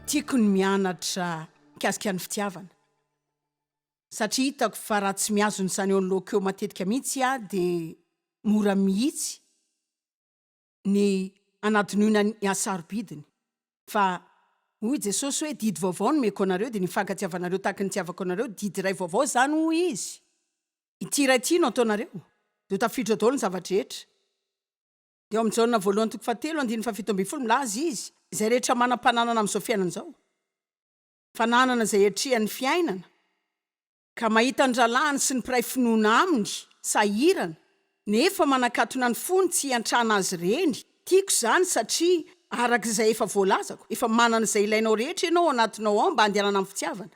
Tiako ny mianatra mikasika ny fitiavana satria hitako fa raha tsy mihazona izany eo anoloako eo matetika mihitsy aho dia mora mihitsy ny hanadinoina ny hasarobidiny. Fa hoy Jesosy hoe didy vaovao no omeko anareo dia ny hifankatiavanareo tahaka ny nitiavako anareo, didy iray vaovao izany hoy Izy. Ity iray ity no ataonareo dia ho tafiditra ao daholo ny zava-drehetra. Dia ao amin'ny Jaona voalohany toko fahatelo andininy faha-17 milaza izy, Izay rehetra manam-pananana amin'izao fiainana izao, fananana izay iatrehan'ny fiainana, ka mahita ny rahalahiny sy ny mpiray finoana aminy sahirana, nefa manakatona ny fony tsy hiantrana azy ireny, tiako izany satria araka izay efa voalazako, efa manana izay ilainao rehetra ianao ao anatinao ao mba handehanana amin'ny fitiavana.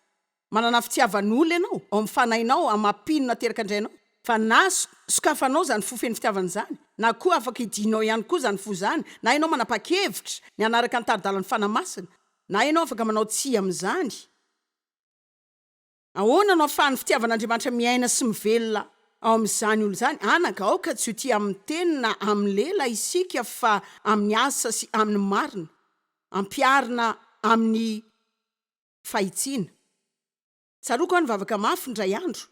Manana fitiavan'olona ianao, ao amin'ny fanahinao, amin'ny maha mpino nateraka indray anao. Fa na sokafanao izany fo feno fitiavana izany, na koa afaka hidianao ihany koa izany fo izany, na ianao manapa-kevitra ny hanaraka ny tari-dalan'ny Fanahy Masina, na ianao afaka manao tsia amin'izany. Ahoana no ahafahan'ny fitiavan'Andriamanitra miaina sy mivelona ao amin'izany olona izany? Anaka, aoka tsy ho tia amin'ny teny na amin'ny lela isika fa amin'ny asa sy amin'ny marina, ampiharina amin'ny fahitsiana. Tsaroako aho nivavaka mafy indray andro,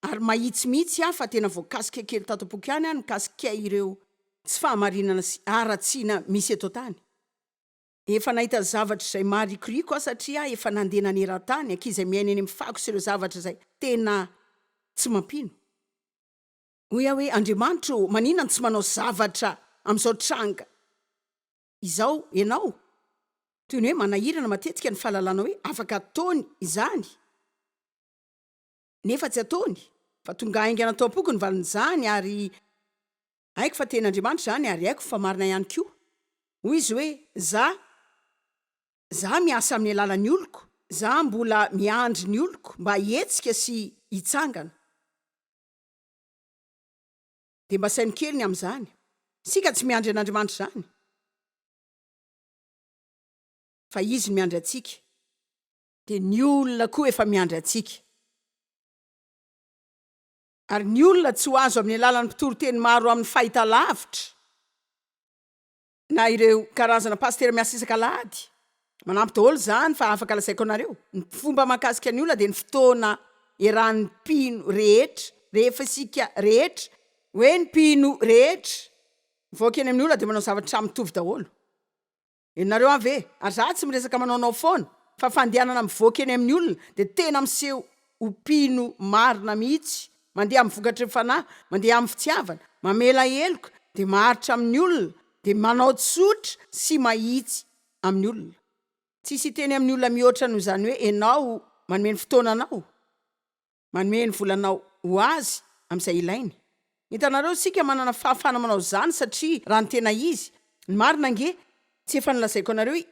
ary mahitsy mihitsy aho fa tena voakasika kely tato am-poko ihany aho mikasika ireo tsy fahamarinana sy haratsiana misy eto an-tany. Efa nahita zavatra izay maharikoriko aho satria aho efa nandeha naneran-tany, ankizy izay miaina eny amin'ny fako sy ireo zavatra izay tena tsy mampino. Hoy aho hoe, Andriamanitra ô, maninona no tsy manao zavatra amin'izao tranga izao Ianao? Toy ny hoe manahirana matetika ny fahalalana hoe afaka ataony izany, nefa tsy ataony. Fa tonga haingana tao am-poko ny valin'izany, ary haiko fa tenin'Andriamanitra izany, ary haiko fa marina ihany koa. Hoy izy hoe, Za, za miasa amin'ny alalan'ny oloko. Za mbola miandry ny oloko mba hihetsika sy hitsangana. Dia mba saino kely ny amin'izany. Isika tsy miandry an'Andriamanitra izany. Fa Izy no miandry antsika. Dia ny olona koa efa miandry antsika. Ary ny olona tsy ho azo amin'ny alalan'ny mpitory teny maro amin'ny fahitalavitra, na ireo karazana pasitera miasa isak'alahady. Manampy daholo izany fa afaka lazaiko anareo. Ny fomba mahakasika ny olona dia ny fotoana iarahan'ny mpino rehetra, rehefa isika rehetra, hoe ny mpino rehetra, mivoaka eny amin'ny olona dia manao zavatra mitovy daholo. Henonareo aho ve? Ary za tsy miresaka manaonao foana fa fandehanana mivoaka eny amin'ny olona dia tena miseho ho mpino marina mihitsy, mandeha amin'ny vokatry ny fanahy, mandeha amin'ny fitiavana, mamela heloka, dia maharitra amin'ny olona, dia manao tsotra sy mahitsy amin'ny olona. Tsisy hiteny amin'ny olona mihoatra noho izany hoe enao manome ny fotoananao. Manome ny volanao ho azy amin'izay ilainy. Hitanareo, isika manana fahafahana manao izany satria raha ny tena izy, ny marina ange, tsy efa nolazaiko anareo hoe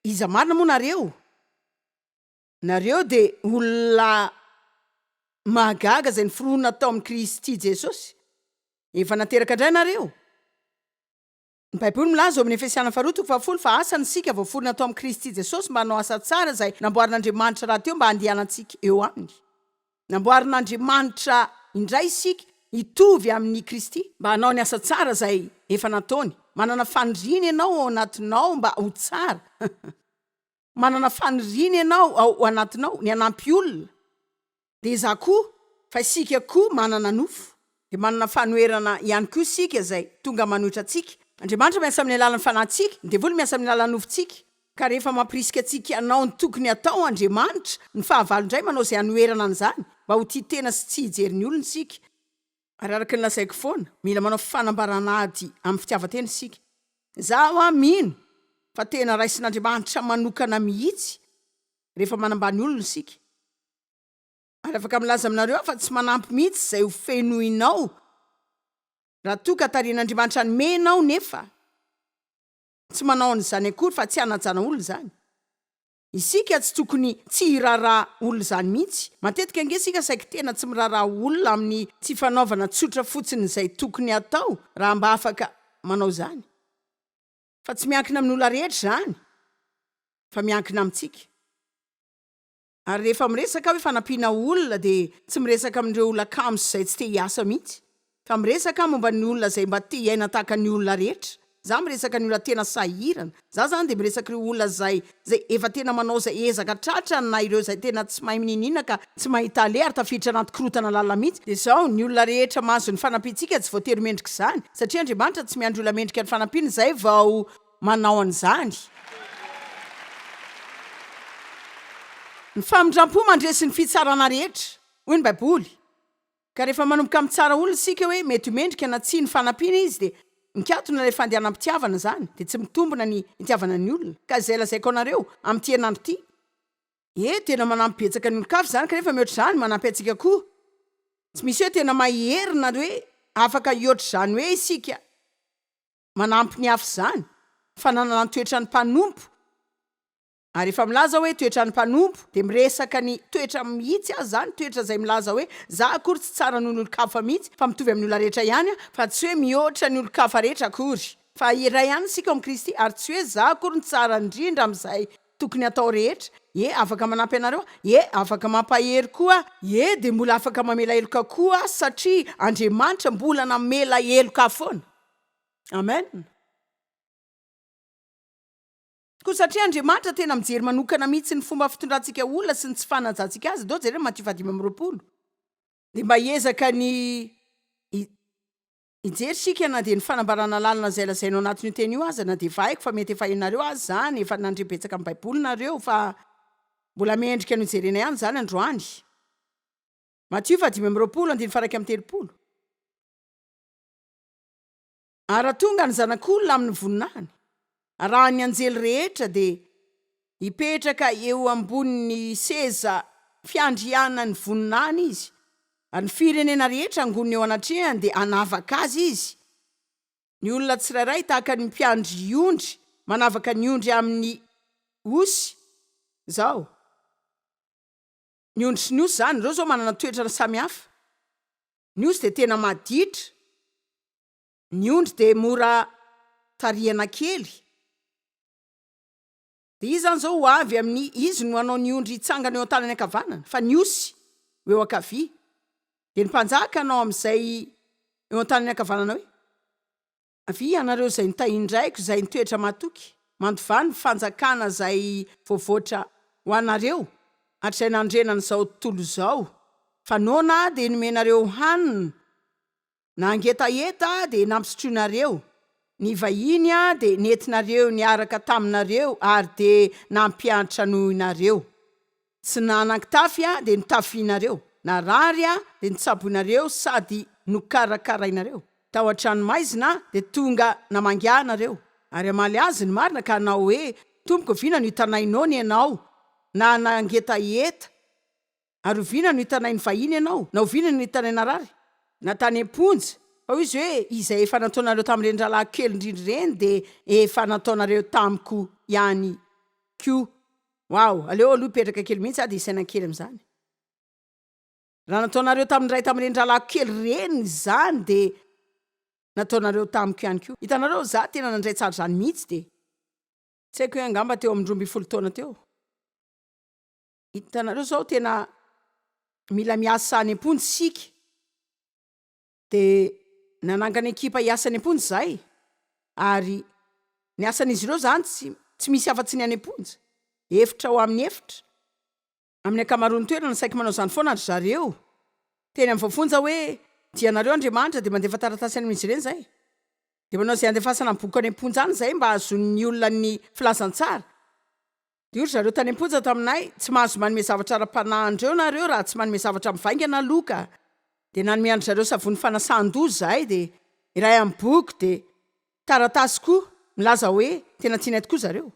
iza marina moa nareo? Nareo dia olona mahagaga izay niforona tao amin'i Kristy Jesosy. Efa nateraka indray nareo. Ny Baiboly milaza ao amin'ny Efesiana faharoa toko fahafolo fa asany isika voaforona tao amin'i Kristy Jesosy mba hanao asa tsara izay namboarin'Andriamanitra rahateo mba handehanantsika eo aminy. Namboarin'Andriamanitra indray isika hitovy amin'i Kristy mba hanao ny asa tsara izay efa nataony. Manana faniriana ianao ao anatinao mba ho tsara. Manana faniriana ianao ao anatinao ny hanampy olona. Dia izaho koa, fa isika koa manana nofo, dia manana fanoherana ihany koa isika izay tonga manohitra antsika. Andriamanitra miasa amin'ny alalan'ny fanahintsika, ny devoly miasa amin'ny alalan'ny nofontsika. Ka rehefa mampirisika antsika hanao ny tokony hatao Andriamanitra, ny fahavalo indray manao izay hanoherana an'izany, mba ho tia tena sy tsy hijery ny olona isika. Ary araka ny lazaiko foana, mila manao fanambarana ady amin'ny fitiavan-tena isika. Izaho aho mino fa tena raisin'Andriamanitra manokana mihitsy rehefa manambany olona isika. Ary afaka milaza aminareo aho fa tsy manampy mihitsy izay ho fenoinao raha toa ka tarihin'Andriamanitra hanome ianao nefa tsy manao an'izany akory fa tsy hanajana olona izany. Isika tsy tokony tsy hiraharaha olona izany mihitsy. Matetika ange isika saiky tena tsy miraharaha olona amin'ny tsy fanaovana tsotra fotsiny izay tokony hatao raha mba afaka manao izany. Fa tsy miankina amin'ny olona rehetra izany fa miankina amintsika. Ary rehefa miresaka aho hoe fanampiana olona dia tsy miresaka amin'ireo olona kamo sy izay tsy te hiasa mihitsy fa miresaka aho momba ny olona izay mba te hiaina tahaka ny olona rehetra. Za miresaka ny olona tena sahirana. Za zany dia miresaka ireo olona izay izay efa tena manao izay ezaka tratrany na ireo izay tena tsy mahay mininina ka tsy mahita aleha ary tafiditra anaty korotana lalina mihitsy. Dia izao, ny olona rehetra mahazo ny fanampiantsika tsy voatery ho mendrika izany, satria Andriamanitra tsy miandry olona mendrika ny fanampiany izay vao manao an'izany. Ny famindram-po mandresy ny fitsarana rehetra, hoy ny Baiboly. Ka rehefa manomboka mitsara olona isika hoe mety ho mendrika na tsia ny fanampiana izy dia mikatona ilay fandehanam-pitiavana izany, dia tsy mitombina ny itiavana ny olona. Ka izay lazaiko anareo amin'ity herinandro ity, e, tena manampy betsaka ny olon-kafa izany kanefa mihoatra izany manampy antsika koa. Tsy misy hoe tena mahery na hoe afaka hihoatra izany hoe isika manampy ny hafa izany. Fananana ny toetran'ny mpanompo. Ary rehefa milaza hoe toetran'ny mpanompo dia miresaka ny toetra mihitsy aza izany, toetra izay milaza hoe za akory tsy tsara noho ny olon-kafa mihitsy fa mitovy amin'ny olona rehetra ihany aho fa tsy hoe mihoatra ny olon-kafa rehetra akory. Fa iray ihany isika ao amin'i Kristy ary tsy hoe za akory no tsara indrindra amin'izay tokony hatao rehetra. Ie, afaka manampy anareo aho. Ie, afaka mampahery koa aho. Ie, dia mbola afaka mamela heloka koa aho satria Andriamanitra mbola namela heloka ahy foana. Amen. Koa satria Andriamanitra tena mijery manokana mihitsy ny fomba fitondrantsika olona sy ny tsy fanajantsika azy, ndao jerena Matio faha 25. Dia mba hiezaka ny hijery isika na dia ny fanambarana lalina izay lazaina ao anatin'io teny io aza, na dia efa haiko fa mety efa hainareo aza izany, efa nandre betsaka ny Baiboly nareo, fa mbola mendrika ny hojerena ihany izany androany. Matio faha 25, andininy faha 31. Ary raha tonga ny Zanak'olona amin'ny voninahiny, arahin'ny anjely rehetra, dia hipetraka eo ambonin'ny seza fiandrianan'ny voninahiny Izy, ary ny firenena rehetra hangonina eo anatrehany, dia hanavaka azy Izy, ny olona tsirairay tahaka ny mpiandry ondry manavaka ny ondry amin'ny osy, izao, ny ondry sy ny osy izany, ireo izao manana toetra samihafa, ny osy dia tena maditra, Ny ondry dia mora tarihana kely. Dia izy izany izao ho avy amin'ny, izy no hanao ny ondry hitsangana eo an-tanany ankavanana, fa ny osy ho eo ankavia. Dia ny mpanjaka hanao amin'izay eo an-tanany ankavanana hoe, Avia ianareo izay notahin-dRaiko, izay nitoetra matoky, mandovà ny fanjakana izay voavoatra ho anareo hatrizay nandrenan'izao tontolo izao, fa noana aho dia nomenareo hanina, Nangetaheta aho dia nampisotroinareo, ny vahiny aho dia nentinareo niaraka taminareo ary dia nampiantranoinareo. Tsy nanan-kitafy aho dia notafianareo, narary aho dia notsaboinareo sady nokarakarainareo. Tao an-tranomaizina aho dia tonga namangy ahy nareo. Ary hamaly azy ny marina ka hanao hoe, Tompoko, oviana no hitanay noana ianao, na nangetaheta, Ary oviana no hitanay nivahiny ianao, na oviana no hitanay narary, na tany am-ponja? Fa hoy izy hoe, Izay efa nataonareo tamin'ireny rahalahiko kely indrindra ireny dia efa nataonareo tamiko ihany koa. Wow! Aleo aloha hipetraka kely mihitsy aho dia hisaina kely amin'izany. Raha nataonareo tamin'ny iray tamin'ireny rahalahiko kely ireny izany dia nataonareo tamiko ihany koa. Hitanareo, izaho tena nandray tsara izany mihitsy dia. Tsy haiko hoe angamba teo amin'ny 12 taona teo. Hitanareo zao tena mila miasa any am-ponja isika. Dia nanangana ekipa hiasa any am-ponja izahay ary ny asan'izy ireo izany tsy tsy misy afa-tsy ny any am-ponja. Efitra ho amin'ny efitra. Amin'ny ankamaroan'ny toerana saiky manao izany foana ry zareo. Teny amin'ny voafonja hoe tia anareo Andriamanitra dia mandefa taratasy any amin'izy ireny izahay. Dia manao izay handefasana ny boky any am-ponja any izahay mba hahazoan'ny olona ny filazantsara. Dia hoy ry zareo tany am-ponja taminay, Tsy mahazo manome zavatra ara-panahy an'ireo nareo raha tsy manome zavatra mivaingana aloha ka. Dia nanome an-dry zareo savony fanasan-doha izahay, dia iray amin'ny boky, dia taratasy koa milaza hoe tena tianay tokoa zareo.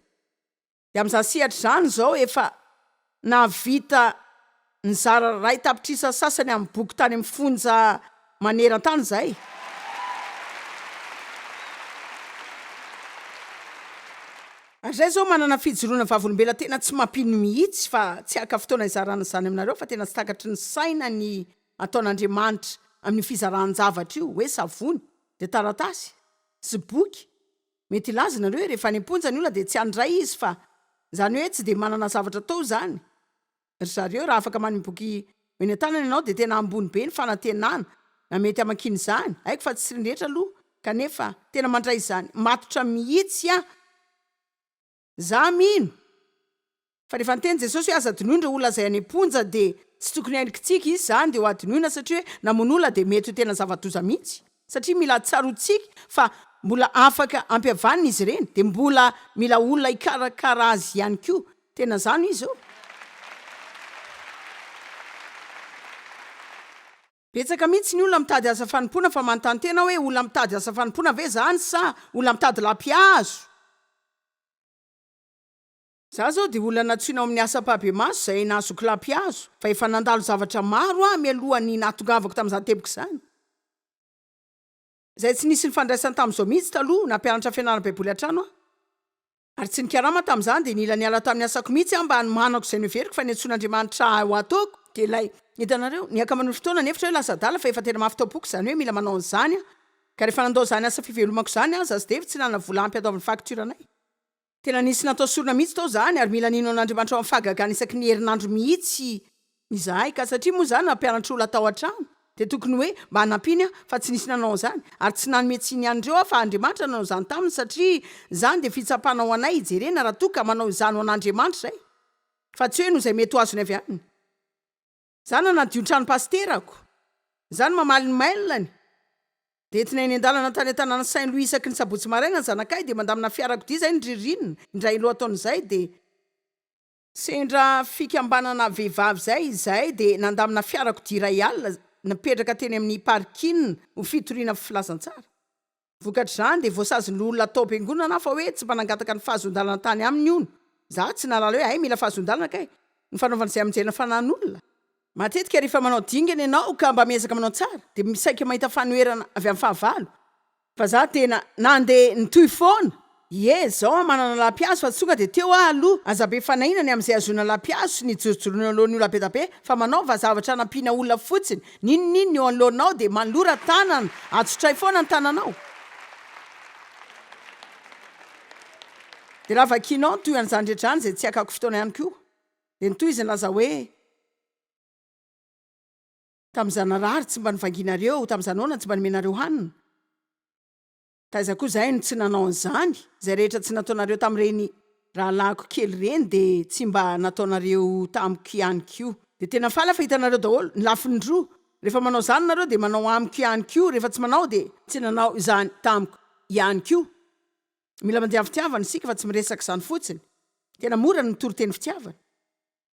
Dia amin'izany sehatra izany izao efa nahavita Nizara 1 tapitrisa sasany amin'ny boky tany amin'ny fonja maneran-tany izahay. Ary izahay izao manana fijoroana vavolombelona tena tsy mampino mihitsy fa tsy haka fotoana hizarana izany aminareo fa tena tsy takatry ny saina ny ataon'Andriamanitra amin'io fizaran-javatra io hoe savony dia taratasy sy boky. Mety hilaza nareo hoe rehefa any am-ponja ny olona dia tsy handray izy fa izany hoe tsy dia manana zavatra atao izany. Ry zareo, raha afaka manome boky eny an-tanana ianao dia tena ambony be ny fanantenana na mety hamakiana izany. Haiko fa tsy ny rehetra aloha. Kanefa tena mandray izany matotra mihitsy aho. Za mino fa rehefa niteny Jesosy hoe aza adinoina ireo olona izay any am-ponja dia tsy tokony hailikitsika izy izany dia ho adinoina satria hoe namono olona dia mety ho tena zava-doza mihitsy satria mila tsaroantsika fa mbola afaka ampihavanina izy ireny dia mbola mila olona hikarakara azy ihany koa. Tena zany izy ô! Betsaka mihitsy ny olona mitady asa fanompoana fa manontany tena aho hoe olona mitady asa fanompoana ve zany sa olona mitady lapihazo? Za zao dia olona nantsoina ao amin'ny asa ampahibemaso izay nahazoako lapihazo fa efa nandalo zavatra maro aho mialohan'ny nahatongavako tamin'izany teboka izany. Izay tsy nisy nifandraisany tamin'izao mihitsy taloha, nampianatra fianarana baiboly an-trano aho. Ary tsy nikarama tamin'izany dia nila niala tamin'ny asako mihitsy aho mba hanomanako izay noheveriko fa niantsoan'Andriamanitra ahy ho ataoko. Dia ilay, hitanareo, ny ankamaroan'ny fotoana nihevitra hoe lasa adala fa efa tena mafy tao am-poko izany hoe mila manao an'izany aho. Ka rehefa nandao izany asa fivelomako izany aho, za sy Dave tsy nanana vola ampy handoavana ny facture-nay. Tena nisy natao sorona mihitsy tao izany ary mila nino an'Andriamanitra ao amin'ny fahagagana isaky ny herinandro mihitsy izahay ka satria moa izaho nampianatra olona tao an-trano dia tokony hoe mba hanampiany aho fa tsy nisy nanao an'izany ary tsy nanome tsiny an'ireo aho fa Andriamanitra nanao izany taminy satria izany dia fitsapana ho anay hijerena raha toa ka manao izany ho an'Andriamanitra izay fa tsy hoe noho izay mety ho azony avy aminy. Za nanadio ny trano pasiterako. Za no mamaly ny mail-ny. Dia entinay eny an-dalana tany an-tanàna Saint Louis isaky ny sabotsy maraina ny zanakay dia mandamina fiarakodia izay ny ririnina, indray lohataona izay dia sendra fikambanana vehivavy izay izahay dia nandamina fiarakodia iray alina nipetraka teny amin'ny parking ho fitoriana filazantsara. Vokatr'izany dia voasazin'ny loholona tao am-piangonana aho fa hoe tsy mba nangataka ny fahazoan-dalana tany aminy hono. Izaho tsy nahalala hoe hay mila fahazoan-dalana kay ny fanaovana izay hamonjena fanan'olona. Matetika rehefa manao dingana ianao ka mba miezaka manao tsara dia saika mahita fanoherana avy amin'ny fahavalo. Fa za tena nandeha nitohy foana. Ie, zao aho manana lapihazo fa tsy tonga dia teo aho aloha. Aza be fanahiana ny amin'izay hahazoana lapihazo sy ny hijorojoroana eo anoloan'ny olona be da be fa manaova zavatra hanampiana olona fotsiny. N'inon'inona eo anoloanao dia manolora tanana, atsotray foana ny tananao. Dia raha vakianao ny tohin'izany rehetra izany izay tsy hakako fotoana ihany koa dia nitohy izy nilaza hoe. Tamin'izaho narary tsy mba novangianareo, tamin'izaho noana tsy mba nomenareo hanina. Taiza koa izahay no tsy nanao an'izany? Izay rehetra tsy nataonareo tamin'ireny rahalahiko kely ireny dia tsy mba nataonareo tamiko ihany koa. Dia tena faly aho fa hitanareo daholo ny lafiny roa. Rehefa manao izany nareo dia manao amiko ihany koa, rehefa tsy manao dia tsy nanao izany tamiko ihany koa. Mila mandeha amin'ny fitiavana isika fa tsy miresaka izany fotsiny. Tena mora ny mitory teny fitiavana.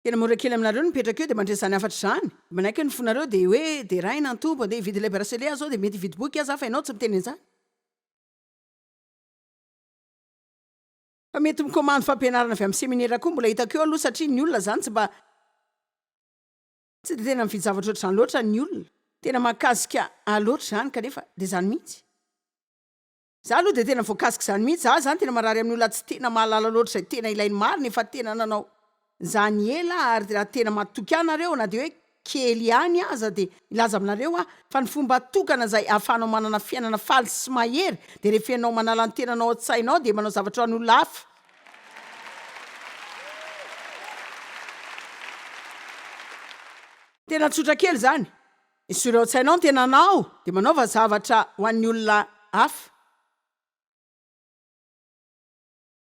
Tena mora kely aminareo ny mipetraka eo dia mandre izany hafatra izany. Manaiky ny fonareo dia hoe deraina ny Tompo, andeha hividy ilay bracelet aho izao dia mety hividy boky aza aho fa ianao tsy miteny an'izany. Fa mety mikomandy fampianarana avy amin'ny seminera koa mbola hitako eo aloha satria ny olona izany tsy mba tsy dia tena mividy zavatra ohatr'izany loatra ny olona. Tena mahakasika ahy loatra izany kanefa dia izany mihitsy. Za aloha dia tena voakasika izany mihitsy, za zany tena marary amin'ny olona tsy tena mahalala loatra izay tena ilainy marina, efa tena nanao izany ela aho ary raha tena matoky ahy nareo na dia hoe kely ihany aza dia hilaza aminareo aho fa ny fomba tokana izay ahafahanao manana fiainana faly sy mahery dia rehefa ianao manala ny tenanao ao an-tsainao dia manao zavatra ho an'olona hafa. Tena tsotra kely izany. Esory ao an-tsainao ny tenanao dia manaova zavatra ho an'ny olona hafa.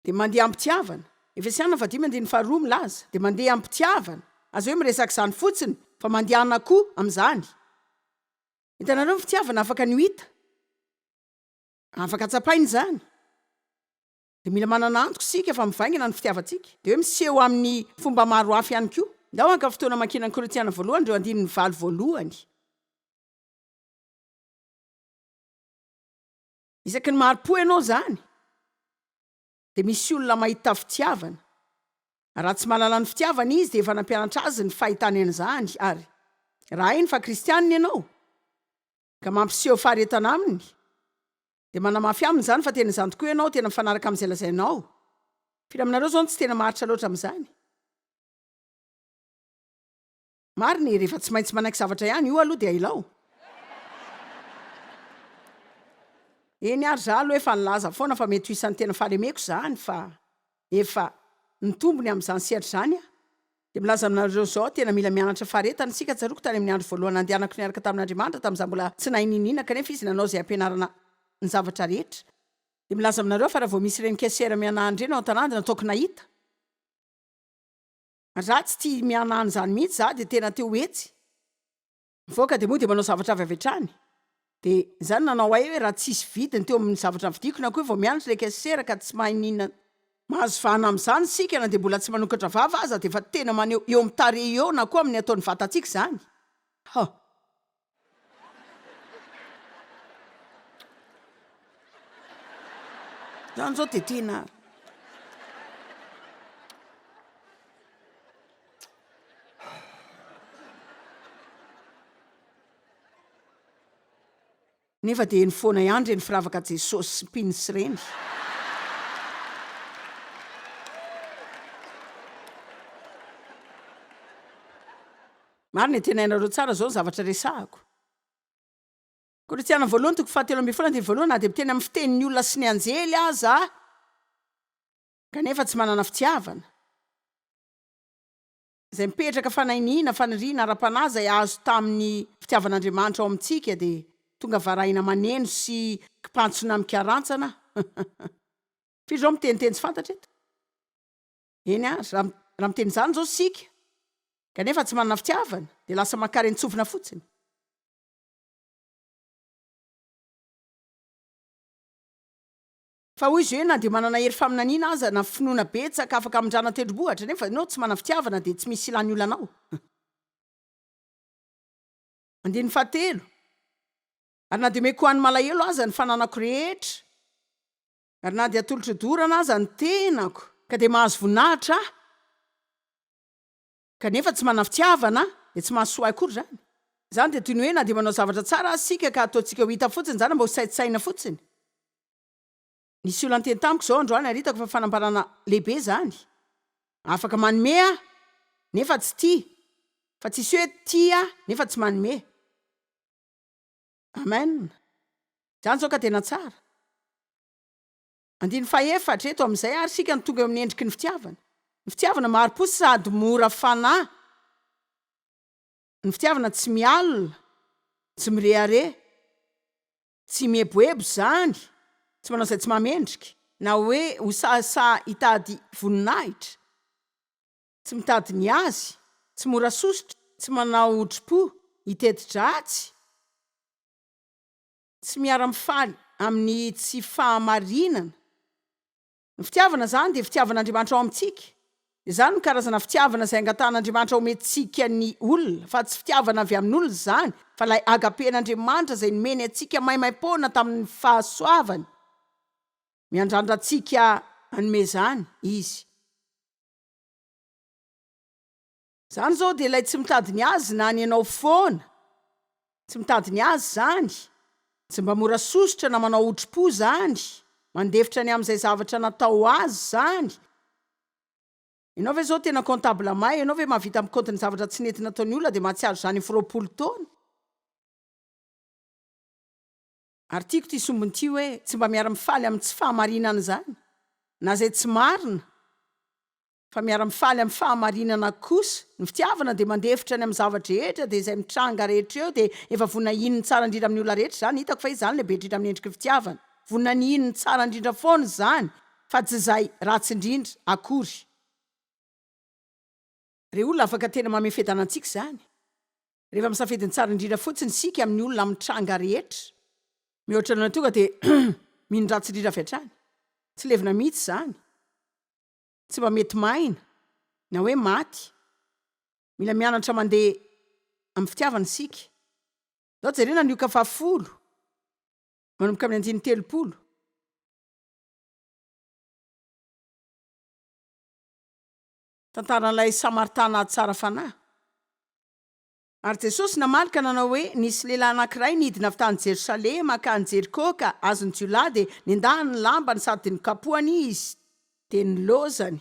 Dia mandeha am-pitiavana. Efesiana fahadimy andininy faharoa milaza, dia mandeha am-pitiavana. Aza hoe miresaka izany fotsiny, fa mandehana koa amin'izany. Hitanareo ny fitiavana afaka ny ho hita. Afaka tsapaina izany. Dia mila manana antoka isika fa mivaingana ny fitiavantsika. Dia hoe miseho amin'ny fomba maro hafa ihany koa. Ndao haka fotoana hamakiana ny Korintiana voalohany ireo andininy valo voalohany. Isaky ny mahari-po ianao izany, dia misy olona mahita fitiavana. Raha tsy mahalala ny fitiavana izy, dia efa nampianatra azy ny fahitany an'izany. Ary raha hainy fa kristianina ianao, ka mampiseho faharetana aminy, Dia manamafy aminy izany fa tena izany tokoa ianao, tena mifanaraka amin'izay lazainao. Firy aminareo izao no tsy tena maharitra loatra amin'izany? Marina e, rehefa tsy maintsy manaiky zavatra ihany, io aloha dia ailao. Eny ary, za aloha efa nilaza foana fa mety ho isan'ny tena fahalemeko izany fa efa nitombo ny amin'izany sehatra izany aho. Dia milaza aminareo izao aho, tena mila mianatra faharetana isika, tsaroako tany amin'ny andro voalohany nandehanako niaraka tamin'Andriamanitra, tamin'izaho mbola tsy nahay niniana, kanefa Izy nanao izay hampianarana. ny zavatra rehetra. Dia milaza aminareo aho fa raha vao misy ireny caissière mihanahana ireny ao an-tanàna dia nataoko nahita. Ary za tsy tia mihanahana izany mihitsy, za dia tena te ho hetsy. Mivoaka dia moa dia manao zavatra avy avy hatrany. Dia izany nanao ahy hoe raha tsisy vidiny teo amin'ny zavatra novidiako na koa hoe vao mianatra ilay caissière ka tsy mahay n'inona Mahazo vahana amin'izany isika na dia mbola tsy manokatra vava aza dia efa tena maneho eo amin'ny tarehy eo na koa amin'ny ataon'ny vatantsika izany. Ha. Izany izao dia tena. Nefa dia eny foana ihany ireny firavaka Jesosy sy pins ireny. Marina e, tena hainareo tsara izao ny zavatra resahako. Korintiana voalohany toko fahatelo ambinifolo andininy voalohany na dia miteny amin'ny fitenin'ny olona sy ny anjely aza kanefa tsy manana fitiavana. Izay mipetraka fanainiana, faniriana ara-panahy izay azo tamin'ny fitiavan'Andriamanitra ao amintsika dia tonga varahina maneno sy kipantsona mikarantsana. Firy izao miteniteny tsy fantatra eto? Eny ary, raha raha miteny izany izao isika kanefa tsy manana fitiavana dia lasa mankarentsofina fotsiny. Fa hoy izy hoe, na dia manana hery faminaniana aza, na finoana betsaka afaka hamindrana tendrombohitra, nefa ianao tsy manana fitiavana dia tsy misy ilàny olona anao. Andininy fahatelo, Ary na dia omeko ho an'ny malahelo aza ny fananako rehetra, ary na dia atolotro hodorana aza ny tenako, ka dia mahazo voninahitra aho, kanefa tsy manana fitiavana, dia tsy mahasoa ahy akory izany. Izany dia toy ny hoe na dia manao zavatra tsara aza isika ka ataontsika ho hita fotsiny izany mba ho saintsaina fotsiny. Nisy olona niteny tamiko izao androany ary hitako fa fanambarana lehibe izany. Afaka manome aho nefa tsy tia, fa tsisy hoe tia nefa tsy manome. Amen. Izany izao ka tena tsara. Andininy fahefatra, eto amin'izay ary isika no tonga eo amin'ny endriky ny fitiavana. Ny fitiavana mahari-po sady mora fanahy. Ny fitiavana tsy mialona, tsy mirehareha. Tsy mieboebo izany, tsy manao izay tsy mahamendrika, na hoe ho sahisahy hitady voninahitra, tsy mitady ny azy, tsy mora sosotra, tsy manao otri-po hiteti-dratsy, tsy miara-mifaly amin'ny tsy fahamarinana. Ny fitiavana izany dia fitiavan'Andriamanitra ao amintsika. Izany no karazana fitiavana izay angatahan'Andriamanitra homentsika ny olona, fa tsy fitiavana avy amin'olona izany, fa ilay agapen'Andriamanitra izay nomeny antsika maimaimpoana tamin'ny fahasoavany. Miandrandra antsika hanome izany Izy. Izany izao dia ilay tsy mitady ny azy na ny anao foana. Tsy mitady ny azy izany. Tsy mba mora sosotra na manao otri-po izany. Mandefitra ny amin'izay zavatra natao azy izany. Ianao ve izao tena comptable mahay? Ianao ve mahavita mikaonty ny zavatra tsy nety nataon'ny olona dia mahatsiaro izany efa 20 taona? Ary tiako ity sombiny ity hoe tsy mba miara-mifaly amin'ny tsy fahamarinana izany na izay tsy marina. Fa miara-mifaly amin'ny fahamarinana kosa. Ny fitiavana dia mandefitra ny amin'ny zava-drehetra, dia izay mitranga rehetra eo dia efa vonona hino ny tsara indrindra amin'ny olona rehetra izany. Hitako fa izy izany lehibe indrindra amin'ny endriky ny fitiavana. Vonona ny hino ny tsara indrindra foana izany, fa tsy izay ratsy indrindra akory. Re olona, afaka tena mamehy fiadanana antsika izany, rehefa misafidy ny tsara indrindra fotsiny isika amin'ny olona amin'ny tranga rehetra. Mihoatra noho ny tonga dia mino ny ratsy indrindra avy hatrany. Tsy levona mihitsy izany. Tsy mba mety maina, na hoe maty. Mila mianatra mandeha amin'ny fitiavana isika. Ndao jerena ny Lioka fahafolo, manomboka amin'ny andininy 30. Tantaran'ilay Samaritana tsara fanahy. Ary Jesosy namaly ka nanao hoe, Nisy lehilahy anankiray nidina avy tany Jerosalema hankany Jeriko ka azon'ny jiolahy, dia nendahany ny lambany sady nokapohany izy, dia nilozany,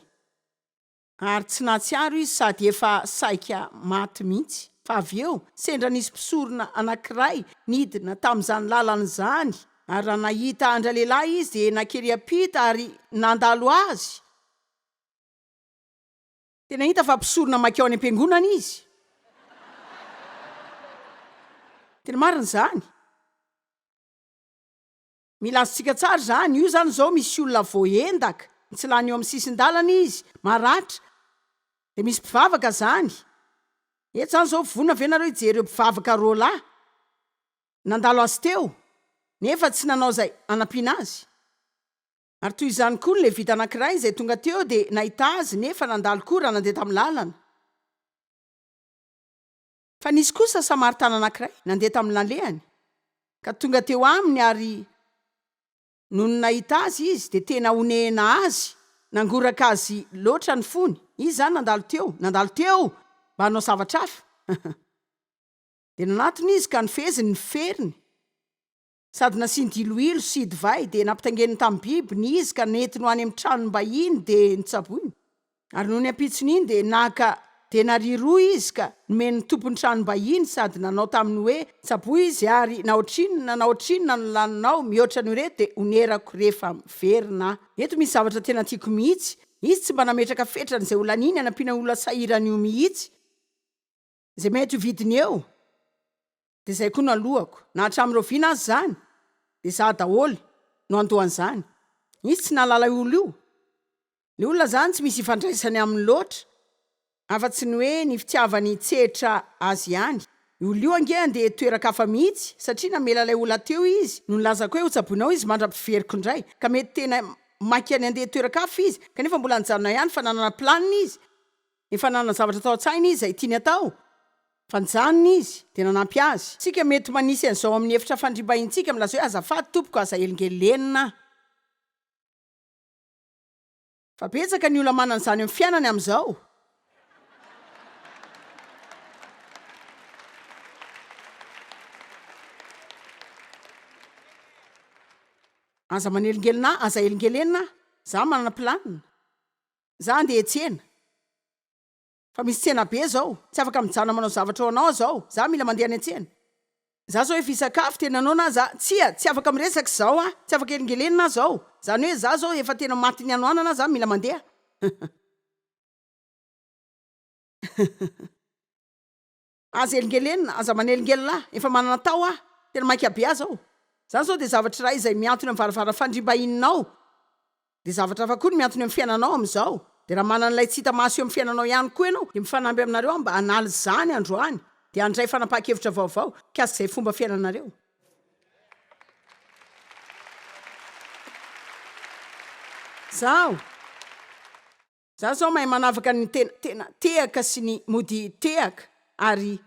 ary tsy nahatsiaro izy sady efa saika maty mihitsy. Fa avy eo, sendra nisy mpisorona anankiray nidina tamin'izany lalana izany, ary raha nahita an-dralehilahy izy, dia nakery am-pita ary nandalo azy. Tena hita fa mpisorona maika ao any am-piangonana izy. Tena marina izany. Mila azontsika tsara izany, io izany izao misy olona voaendaka, mitsilany eo amin'ny sisin-dalana izy, maratra, dia misy mpivavaka izany. Eto izany izao vonona ve nareo hijery ireo mpivavaka roalahy nandalo azy teo nefa tsy nanao izay hanampiana azy? Ary toy izany koa ny Levita anankiray izay tonga teo dia nahita azy nefa nandalo koa raha nandeha tamin'ny lalana. Fa nisy kosa Samaritana anankiray nandeha tamin'ny nalehany, ka tonga teo aminy, ary nony nahita azy izy, dia tena honehena azy, nangoraka azy loatra ny fony. Izy izany nandalo teo, nandalo teo mba hanao zavatra hafa. Dia nanatona izy ka nofeheziny ny feriny. Sady nasiany diloilo sy divay, dia nampitaingeniny tamin'ny biby ny izy ka nentiny ho any amin'ny tranom-bahiny dia notsaboiny. Ary nony ampitson'iny dia naka denaria roa izy ka nomeny ny tompon'ny tranom-bahiny sady nanao taminy hoe, Tsaboy izy, ary na ohatrinona na ohatrinona no laninao mihoatra an'io reto dia honerako rehefa miverina aho. Eto misy zavatra tena tiako mihitsy, izy tsy mba nametraka fetrany izay ho laniany hanampiana olona sahirana io mihitsy. Izay mety ho vidiny eo. Dia izay koa no alohako. Na hatramin'ny rahoviana aza izany, dia izaho daholo no handoa an'izany. Izy tsy nahalala io olona io. Ilay olona izany tsy misy ifandraisany aminy loatra, afa-tsy ny hoe ny fitiavany hitsetra azy ihany. Io olona io ange handeha toeran-kafa mihitsy, satria namela ilay olona teo izy no nilazako hoe hotsaboinao izy mandra-piveriko indray. Ka mety tena maika ny handeha toeran-kafa izy, kanefa mbola nijanona ihany fa nanana planina izy. Efa nanana zavatra tao an-tsainy izy izay tiany atao, fa nijanona izy, dia nanampy azy. Isika mety manisy an'izao amin'ny efitra fandriam-bahintsika, milaza hoe, Azafady tompoko, aza elingelenina aho. Fa betsaka ny olona manana izany amin'ny fiainany amin'izao. Aza manelingelina ahy, aza elingelenina aho, izaho manana planina. Za andeha hiantsena. Fa misy tsena be zao. Tsy afaka mijanona manao zavatra ho anao aho zao. Za mila mandeha any an-tsena. Za zao efa hisakafo, tena noana aho za. Tsia, tsy afaka miresaka izao aho. Tsy afaka elingelenina aho zao. Zany hoe za zao efa tena matin'ny hanoanana aho za mila mandeha. Aza elingelenina, aza manelingelina ahy. Efa manana atao aho. Tena maika be aho zao. Zany zao dia zavatra iray izay mihantona amin'ny varavaran'ny fandriam-bahininao. Dia zavatra hafa koa no mihantona eo amin'ny fiainanao amin'izao. Dia raha manana ilay tsy hita maso eo amin'ny fiainanao ihany koa ianao, dia mifanampy aminareo aho mba hanala izany androany, dia handray fanapahan-kevitra vaovao mikasika izay fomba fiainanareo. Izaho. Izaho izao mahay manavaka ny tena tena tehaka sy ny mody tehaka ary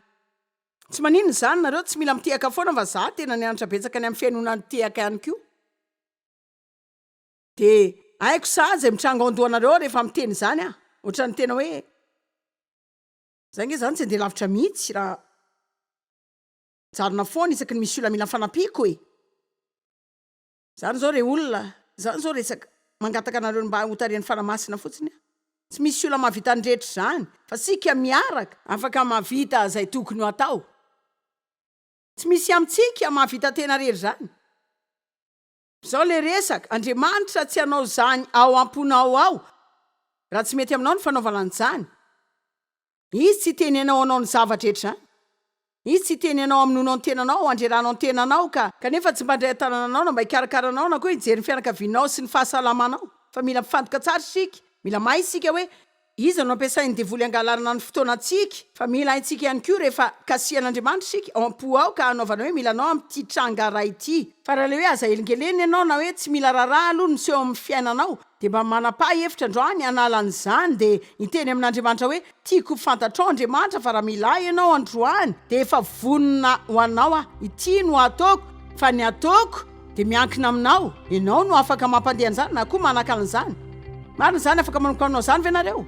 tsy maninona izany nareo tsy mila mitehaka foana fa za tena nianatra betsaka ny amin'ny fihainoana ny tehaka ihany koa. Dia haiko sahady izay mitranga ao an-dohanareo ao rehefa miteny izany aho. Ohatran'ny tena hoe za ange izany tsy handeha lavitra mihitsy raha mijanona foana isaky ny misy olona mila ny fanampiako e! Izany izao re olona, izany izao resaka mangataka anareo ny mba hotarihan'ny Fanahy Masina fotsiny aho. Tsy misy olona mahavita ny rehetra izany fa isika miaraka afaka mahavita izay tokony ho atao. Tsy misy amintsika mahavita tena rery izany. Izao ilay resaka, Andriamanitra tsy hanao izany ao am-ponao ao raha tsy mety aminao ny fanaovana an'izany. Izy tsy hiteny anao hanao ny zava-drehetra izany. Izy tsy hiteny anao hamonoanao ny tenanao, handreranao ny tenanao ka kanefa tsy mba handray an-tanana anao na mba hikarakara anao na koa hijery ny fianakavianao sy ny fahasalamanao. Fa mila mifantoka tsara isika, mila mahay isika hoe iza no ampiasain'ny devoly hangalarana ny fotoanantsika. Fa mila haintsika ihany koa rehefa kasihan'Andriamanitra isika ao am-po ao ka hanaovana hoe mila anao amin'ity tranga iray ity. Fa raha ilay hoe aza elingelenina ianao na hoe tsy mila raharaha aloha no miseho amin'ny fiainanao Dia mba manapaha hevitra androany hanala an'izany dia hiteny amin'Andriamanitra hoe, Tiako ho fantatrao Andriamanitra fa raha mila ahy ianao androany dia efa vonona ho anao aho. Ity no hataoko fa ny hataoko dia miankina aminao. Ianao no afaka mampandeha an'izany na koa manakana an'izany. Marina izany, afaka manomboka manao izany ve nareo?